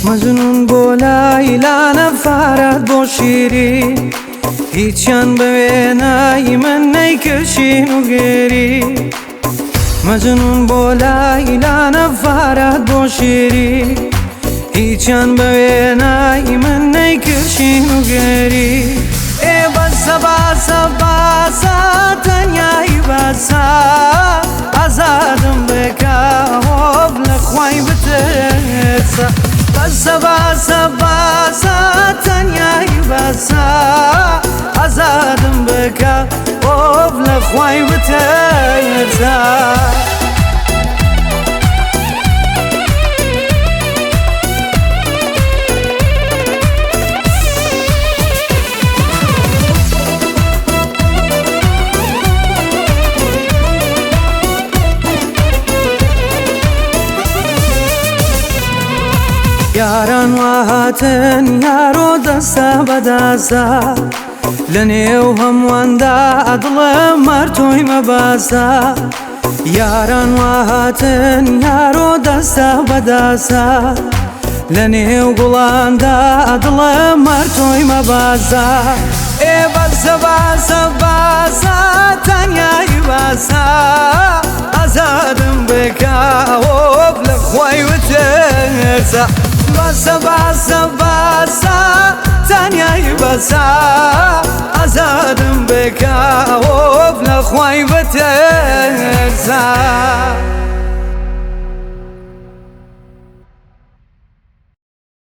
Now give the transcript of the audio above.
مەجنون بۆ لای لانە فارات بۆ شیری، هیچیان بە وێنای من نەیکردشین و گێری. مەجنون بۆ لای لانە فارات بۆ شیری، هیچیان بە وێنای من نەیکردشین و گێری. ئێ بەسە باسە باسە تەنیایی باسە، ئازادم بکە هۆف لە خوای بترسە. بەسە باسە باسە تەنیایی باسە، ئازادم بکە ئۆف لە خوای بترسە. یاران واهاتن یارۆ دەسە بەداسە، لە نێو هەموواندا دڵە مارتۆی مەباسە. یاران واهاتن یارۆ دەسە بەداسە، لە نێو گوڵاندا دڵە مارتۆی مەباسە. ئێ بەسە باسە باسە تەنیایی باسە، ئازادم بکە ئۆف لە خوای بترسە. بەسە باسە باسە تەنیایی بەسە، ئازادم بکە ئۆف لە خوای بترسە.